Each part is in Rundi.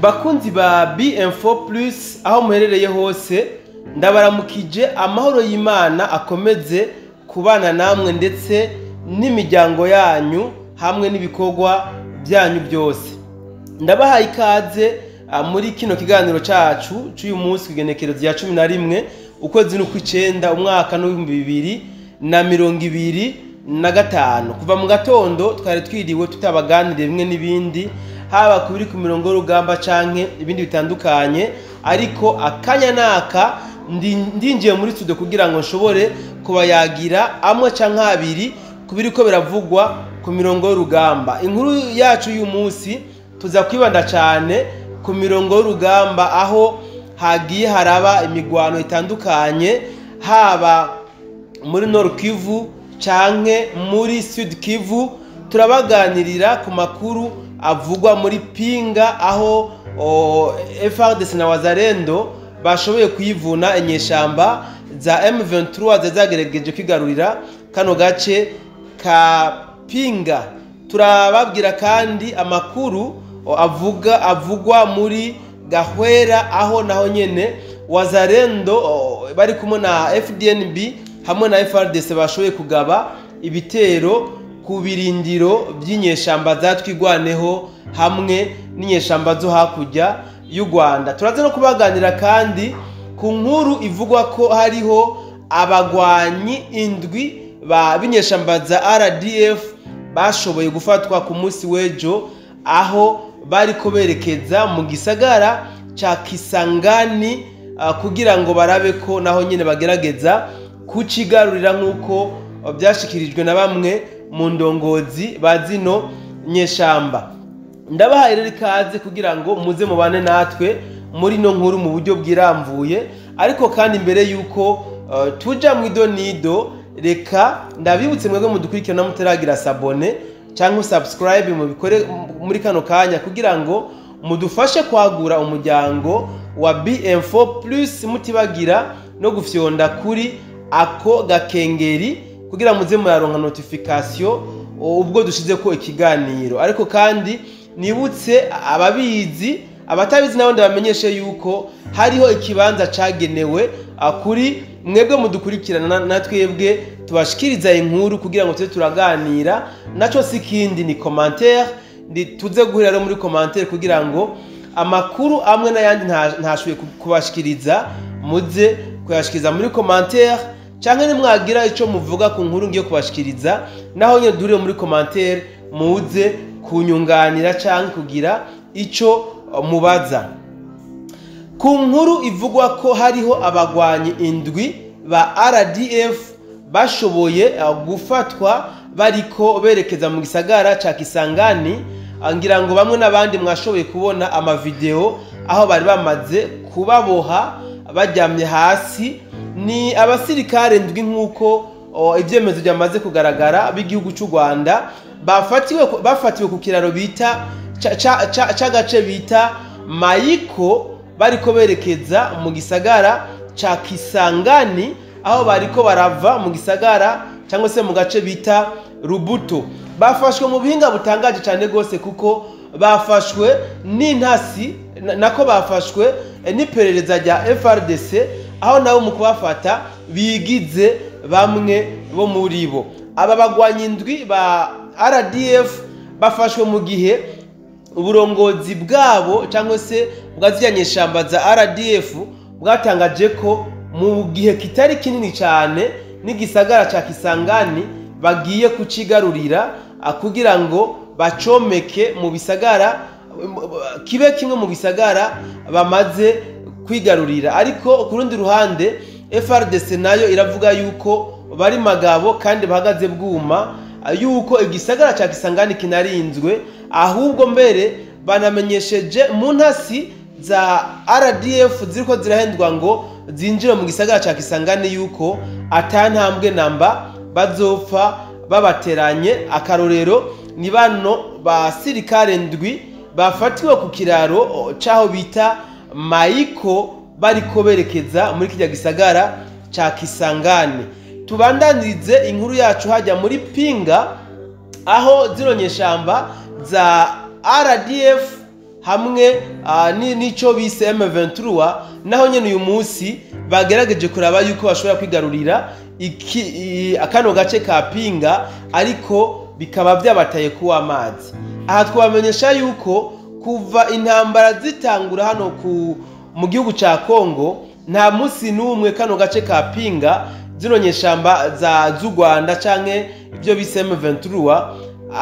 Bakunzi ba BM4 Plus, aho muherereye hose, ndabaramukije. Amahoro y'Imana akomeze kubana namwe ndetse n'imiryango yanyu hamwe n'ibikorwa byanyu byose. Ndabahaye ikaze muri kino kiganiro cacu c'uyu munsi, kw'igenekerezo rya 11 ukwezi n'ukw'icenda, umwaka n'2025. Kuva mu gatondo twari twiriwe tutabaganiriye bimwe n'ibindi, haba kubiri ku mirongo y'urugamba canke ibindi bitandukanye, ariko akanya naka ndinjiye muri studio kugira ngo nshobore kubayagira amwe canke abiri ku biriko biravugwa ku mirongo y'urugamba. Inkuru yacu y'uyu munsi tuza kwibanda cane ku mirongo y'urugamba, aho hagiye haraba imigwano itandukanye, haba muri Nord Kivu canke muri Sud Kivu. Turabaganirira ku makuru avugwa muri Pinga, aho FARDC na Wazalendo bashoboye kuyivuna inyeshamba za M23 zagerageje kwigarurira kano gace ka Pinga. Turababwira kandi amakuru avuga avugwa muri Gahwera, aho naho nyene Wazalendo bari kumwe na FDNB hamwe na FARDC bashoboye kugaba ibitero ku birindiro by'inyeshamba za Twigwaneho hamwe n'inyeshamba zo hakurya y'u Rwanda. Turaza no kubaganira kandi ku nkuru ivugwa ko hariho abagwanyi indwi ba b'inyeshamba za RDF bashoboye gufatwa ku munsi w'ejo, aho bariko berekeza mu gisagara ca Kisangani kugira ngo barabe ko naho nyine bagerageza kucigarurira, nk'uko byashikirijwe na bamwe mu ndongozi ba zino nyeshamba. Ndabahaye rero ikaze kugira ngo muze mubane natwe muri no nkuru mu buryo bwiramvuye. Ariko kandi mbere yuko tuja mu idonido, reka ndabibutse mwebwe mudukurikirana mutaragira s'abonner cyangwa subscribe, mubikore muri kano kanya kugira ngo mudufashe kwagura umuryango wa BM4 Plus, mutibagira no gufyonda kuri ako gakengeri kugira muze muraronka notification ubwo dushize ko ikiganiro. Ariko kandi nibutse ababizi, abatabizi nabo ndabamenyeshe yuko hariho ikibanza cagenewe kuri mwebwe mudukurikirana na twebwe tubashikiriza inkuru kugira ngo tuze turaganira. Naco si kindi, ni commentaire. Ndi tuze guhera rero muri commentaire kugira ngo amakuru amwe n'ayandi ntashoboye kubashikiriza muze kuyashikiriza muri commentaire, canke nimwagira ico muvuga ku nkuru ngiye kubashikiriza, naho nyene duhurire muri commentaire, muze kunyunganira canke kugira ico mubaza ku nkuru ivugwa ko hariho abagwanyi indwi ba RDF bashoboye gufatwa bariko berekeza mu gisagara ca Kisangani. Ngira ngo bamwe n'abandi mwashoboye kubona amavideo aho bari bamaze kubaboha baryamye hasi. Ni abasirikare ndwi, nk'uko ibyemezo byamaze kugaragara, b'igihugu cy'u Rwanda bafatiwe ku kiraro bita c'agace bita Mayiko, bariko berekeza mu gisagara ca Kisangani, aho bariko barava mu gisagara cyangwa se mu gace bita Rubuto. Bafashwe mu buhinga butangaje cyane rwose, kuko bafashwe n'intasi nako bafashwe n'iperereza rya FARDC, aho nabo mu kubafata bigize bamwe bo muri bo. Aba bagwanyi indwi ba RDF bafashwe mu gihe uburongozi bwabo cyangwa se bwa ziriya nyeshamba za RDF bwatangaje ko mu gihe kitari kinini cyane n'igisagara ca Kisangani bagiye kucigarurira, kugira ngo bacomeke mu bisagara, kibe kimwe mu bisagara bamaze kwigarurira. Ariko ku rundi ruhande FARDC nayo iravuga yuko bari magabo kandi bahagaze bwuma, yuko igisagara ca Kisangani kinarinzwe. Ahubwo mbere banamenyesheje mu ntasi za RDF ziriko zirahendwa ngo zinjire mu gisagara ca Kisangani yuko ata ntambwe namba bazopfa babateranye. Akarorero ni bano basirikare ndwi bafatiwe ku kiraro c'aho bita Mayiko, bariko berekeza muri kirya gisagara ca Kisangani. Tubandanirize inkuru yacu hajya muri Pinga, aho zino nyeshamba za RDF hamwe n'ico bise M23, naho nyene uyu munsi bagerageje kuraba yuko bashobora kwigarurira akano gace ka Pinga, ariko bikaba byabataye kuwa amazi. Aha twabamenyesha yuko kuva intambara zitangura hano mu gihugu ca Kongo, nta munsi n'umwe kano gace ka Pinga zino nyeshamba za z'u Rwanda canke ibyo bise M23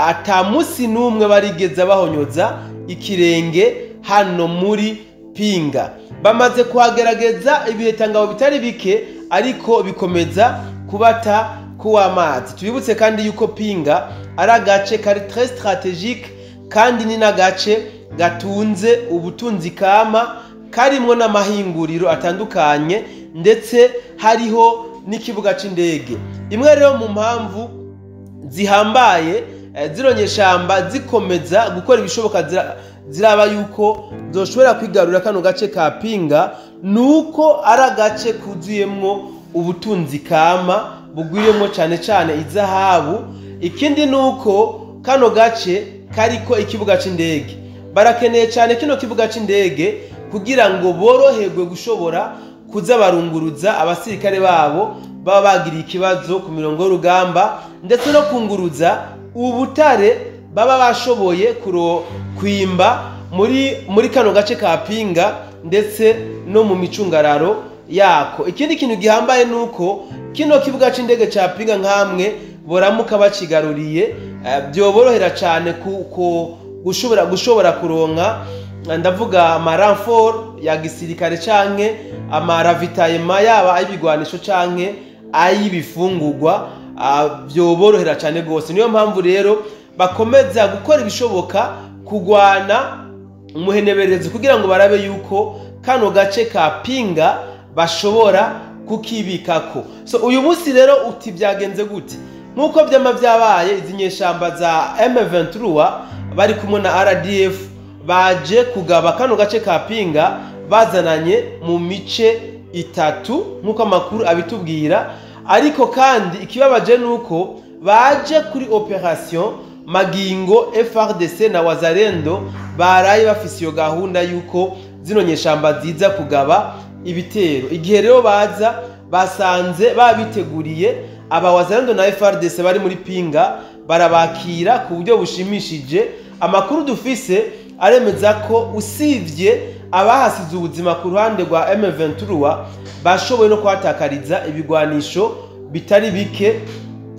ata munsi n'umwe barigeza bahonyoza ikirenge hano muri Pinga. Bamaze kuhagerageza ibihetangabo bitari bike, ariko bikomeza kubata kuwa amazi. Tubibutse kandi yuko Pinga ari agace kari très stratégique, kandi ni n'agace gatunze ubutunzi kama, karimwo n'amahinguriro atandukanye, ndetse hariho n'ikibuga c'indege. Imwe rero mu mpamvu zihambaye zino nyeshamba zikomeza gukora ibishoboka ziraba yuko zoshobora kwigarurira kano gace ka Pinga, nuko ari agace kuzuyemwo ubutunzi kama bugwiriyemwo cane cane izahabu. Ikindi nuko kano gace kariko ikibuga c'indege. Barakeneye cane kino kibuga c'indege kugira ngo boroherwe gushobora kuza barunguruza abasirikare babo baba bagiriye ikibazo ku mirongo y'urugamba, ndetse no kunguruza ubutare baba bashoboye kwimba muri kano gace ka Pinga ndetse no mu micungararo yako. Ikindi kintu gihambaye nuko kino kibuga c'indege ca Pinga nkamwe boramuka bacigaruriye, byoborohera cane gushobora kuronka, ndavuga ama renfort ya gisirikare canke ama ravitaillement, yaba ay'ibigwanisho canke ay'ibifungurwa, byoborohera cane gose. Niyo mpamvu rero bakomeza gukora ibishoboka kugwana umuheneberezi kugira ngo barabe yuko kano gace ka Pinga bashobora kukibikako. So uyu munsi rero uti byagenze gute? Nkuko byama byabaye, izi nyeshamba za M23 bari kumwe na RDF baje kugaba kano gace ka Pinga bazananye mu mice itatu nkuko amakuru abitubwira. Ariko kandi ikibabaje nuko baje kuri operation Magingo FRDC na Wazalendo baraye bafise iyo gahunda yuko zino nyeshamba ziza kugaba ibitero. Igihe rero baza basanze babiteguriye, aba Wazalendo na FRDC bari muri Pinga barabakira ku buryo bushimishije. Amakuru dufise aremeza ko usivye abahasize ubuzima ku ruhande rwa M23 bashoboye no kuhatakariza ibigwanisho bitari bike,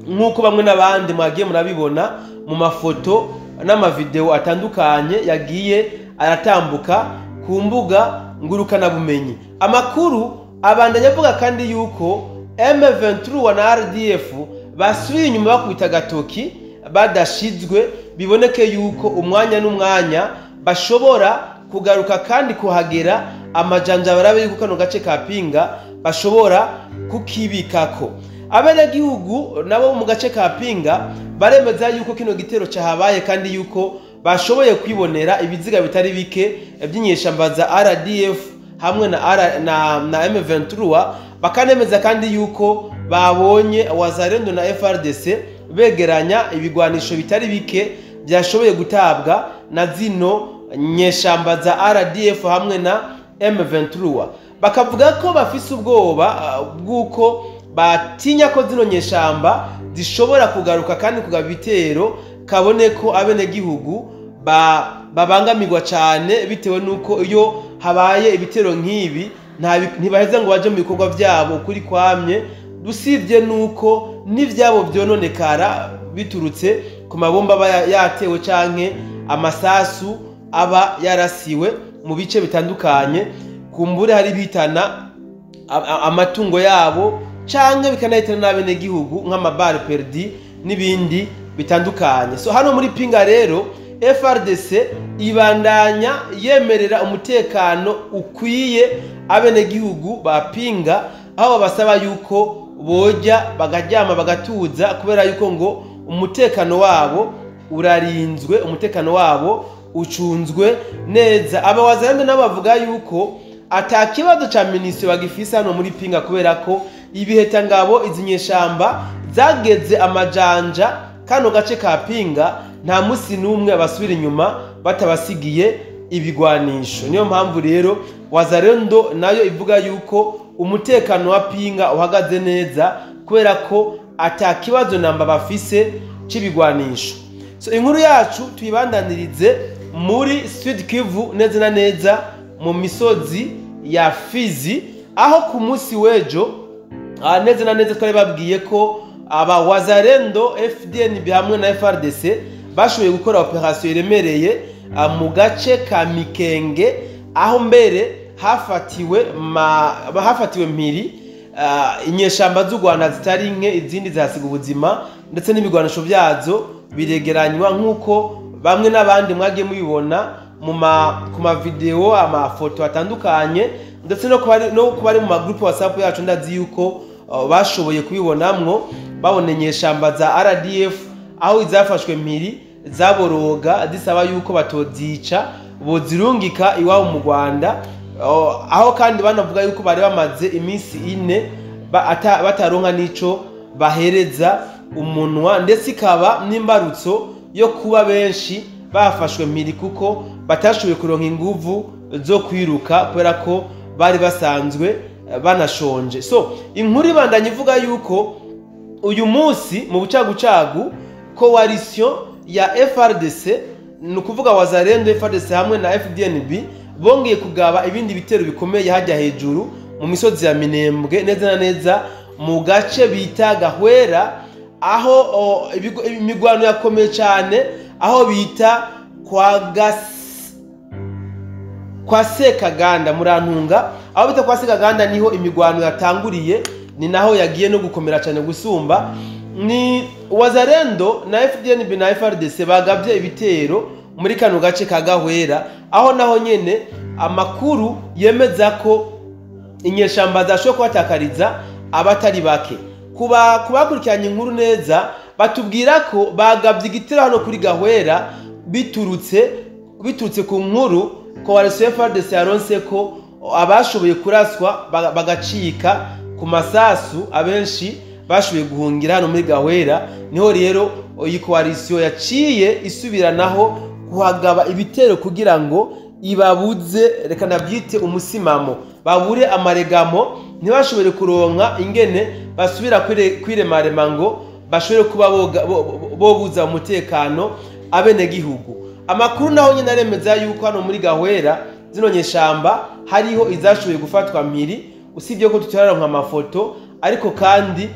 nk'uko bamwe n'abandi mwagiye murabibona mu mafoto n'amavideo atandukanye yagiye aratambuka ku mbuga ngurukanabumenyi. Amakuru abandanya avuga kandi yuko M23 na RDF basubiye inyuma bakubita agatoki badashizwe, biboneke yuko umwanya n'umwanya bashobora kugaruka kandi kuhagera amajanja barabe yuko kano gace ka Pinga bashobora kukibikako. Abenegihugu nabo mu gace ka Pinga baremeza yuko kino gitero cyahabaye kandi yuko bashoboye kwibonera ibiziga bitari bike by'inyeshamba za RDF hamwe na M23. Bakanemeza kandi yuko babonye Wazalendo na FRDC begeranya ibigwanisho bitari bike byashoboye gutabwa na zino nyeshamba za RDF hamwe na M23. Bakavuga ko bafise ubwoba bw'uko batinya ko zino nyeshamba zishobora kugaruka kandi kugaba ibitero, kabone ko abenegihugu babangamirwa cyane bitewe nuko iyo habaye ibitero nk'ibi ntibaheza ngo baje mu bikorwa byabo kuri kwamye, usibye nuko n'ivyabo byononekara biturutse ku mabomba aba yatewe canke amasasu aba yarasiwe mu bice bitandukanye, kumbure hari bitana amatungo yabo canke bikanahitana n'abenegihugu nk'amabare perdi n'ibindi bitandukanye. So hano muri Pinga rero FRDC ibandanya yemerera umutekano ukwiye abenegihugu ba Pinga, aho babasaba yuko bojya bakaryama bagatuza kubera yuko ngo umutekano wabo urarinzwe, umutekano wabo ucunzwe neza. Aba Wazalendo nabo bavuga yuko ata kibazo ca minisitiri bagifise hano muri Pinga kubera ko ibiheta ngabo izi nyeshamba zageze amajanja kano gace ka Pinga nta musi n'umwe basubira inyuma batabasigiye ibigwanisho. Niyo mpamvu rero Wazalendo nayo ivuga yuko umutekano wa Pinga uhagaze neza kubera ko ata kibazo namba bafise c'ibigwanisho. So inkuru yacu tuyibandanirize muri Sud Kivu, neza na neza mu misozi ya Fizi, aho ku munsi w'ejo neza na neza twari babwiye ko aba Wazalendo, FDNB hamwe na FARDC bashoboye gukora operation iremereye mu gace ka Mikenge, aho mbere hafatiwe mpiri inyeshamba z'u Rwanda zitari nke, izindi zihasiga ubuzima ndetse n'ibigwanisho byazo biregeranywa, nk'uko bamwe n'abandi mwagiye mubibona ku ma video, amafoto atandukanye, ndetse no kuba ari mu magroup WhatsApp yacu. Ndazi yuko bashoboye kubibonamwo, babona inyeshamba za RDF aho izafashwe mpiri zaboroga zisaba yuko batozica bozirungika iwabo mu Rwanda, aho kandi banavuga yuko bari bamaze iminsi 4 bataronka nico bahereza umunwa, ndetse ikaba n'imbarutso yo kuba benshi bafashwe mpiri kuko batashoboye kuronka inguvu zo kwiruka kubera ko bari basanzwe banashonje. So inkuru ibandanye ivuga yuko uyu munsi mu bucagucagu coalition ya FARDC, ni ukuvuga Wazalendo, FARDC hamwe na FDNB, bongeye kugaba ibindi bitero bikomeye hajya hejuru mu misozi ya Minembwe, neza na neza mu gace bita Gahwera, aho imigwano yakomeye cyane, aho bita kwa Sekaganda murantunga, aho bita kwa Sekaganda niho imigwano yatanguriye, ni naho yagiye no gukomera cyane gusumba. Ni Wazalendo na FDNB na FARDC bagabye ibitero muri kano gace ka Gahwera, aho naho nyene amakuru yemeza ko inyeshamba zashoboye kubatakariza abatari bake. Kuba kubakurikiranye inkuru neza batubwira ko bagabye igitero hano kuri Gahwera biturutse ku nkuru ko coalition FARDC yaronse ko abashoboye kuraswa bagacika ku masasu, abenshi bashoboye guhungira hano muri Gahwera. Niho rero iyi coalition yaciye isubiranaho kuhagaba ibitero kugira ngo ibabuze, reka nabyite umusimamo, babure amaregamo, ntibashobore kuronka ingene basubira kwiremarema ngo bashobore kuba bobuza umutekano abenegihugu. Amakuru naho nyine aremeza yuko hano muri Gahwera zino nyeshamba hariho izashoboye gufatwa mpiri, usibye ko tutararonka amafoto, ariko kandi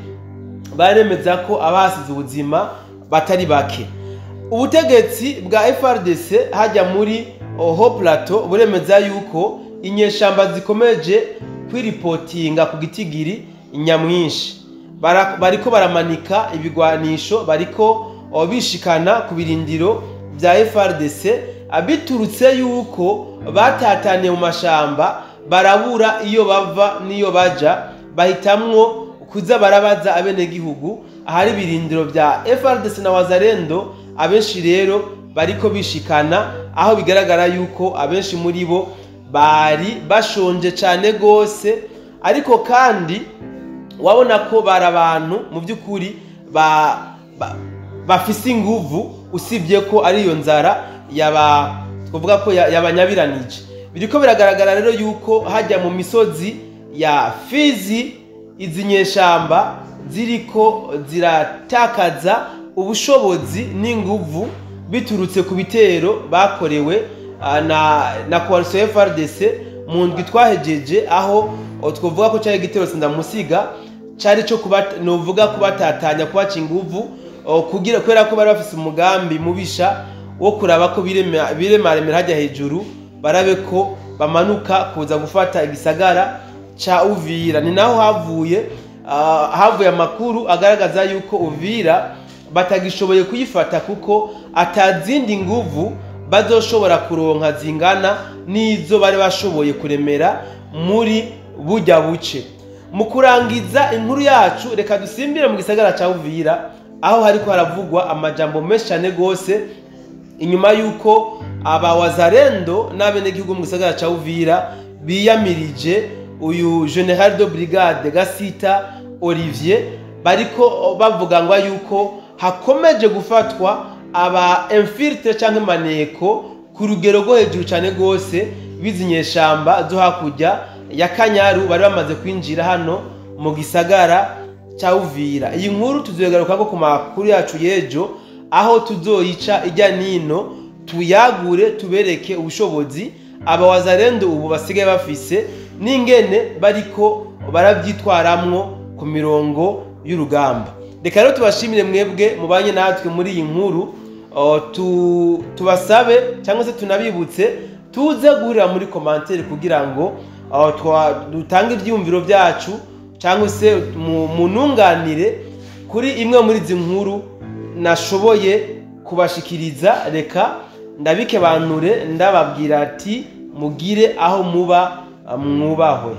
baremeza ko abasize ubuzima batari bake. Ubutegetsi bwa FARDC hajya muri Haut Plateau buremeza yuko inyeshamba zikomeje kwiripotinga ku gitigiri nyamwinshi, bariko baramanika ibigwanisho, bariko bishikana ku birindiro bya FARDC, abiturutse yuko batataniye mu mashamba barabura iyo bava niyo baja, bahitamwo kuza barabaza abenegihugu ahari ibirindiro bya FARDC na Wazalendo. Abenshi rero bariko bishikana, aho bigaragara yuko abenshi muri bo bari bashonje cyane gose, ariko kandi wabona ko bari abantu mu by'ukuri bafise inguvu, usibye ko ari iyo nzara yaba twavuga ko yabanyabiranije. Biriko biragaragara rero yuko hajya mu misozi ya Fizi izi nyeshamba ziriko ziratakaza ubushobozi n'inguvu biturutse ku bitero bakorewe na coalition FARDC mu ndwi twahejeje, aho twavuga ko cyari igitero sindamusiga cyari cyo novuga kubatatanya, kubaca inguvu, kugira kubera ko bari bafise umugambi mubisha wo kuraba ko biremaremera hajya hejuru barabe ko bamanuka kuza gufata igisagara ca Uvira. Ni naho havuye amakuru agaragaza yuko Uvira batagishoboye kuyifata kuko atazindi nguvu bazoshobora kuronka zingana n'izo bari bashoboye kuremera muri bujya buce. Mu kurangiza inkuru yacu reka dusimbire mu gisagara ca Uvira, aho hariko haravugwa amajambo menshi cyane gose inyuma yuko aba Wazalendo n'abenegihugu mu gisagara ca Uvira biyamirije uyu General de Brigade Gasita Olivier, bariko bavuga ngo yuko hakomeje gufatwa aba infiltre canke maneko ku rugero rwo hejuru cyane rwose bizinyeshamba zo hakurya ya Kanyaru bari bamaze kwinjira hano mu gisagara cya Uvira. Iyi nkuru tuzoyigarukako ku makuru yacu y'ejo, aho tuzoyica ijya nino tuyagure, tubereke ubushobozi aba Wazalendo ubu basigaye bafise n'ingene bariko barabyitwaramwo ku mirongo y'urugamba. Reka rero tubashimire mwebwe mubanye natwe muri iyi nkuru, tubasabe cyangwa se tunabibutse tuze guhurira muri commentaire kugira ngo dutange ibyiyumviro byacu cyangwa se mununganire kuri imwe muri izi nkuru nashoboye kubashikiriza. Reka ndabikebanure ndababwira ati mugire aho muba mwubahwe.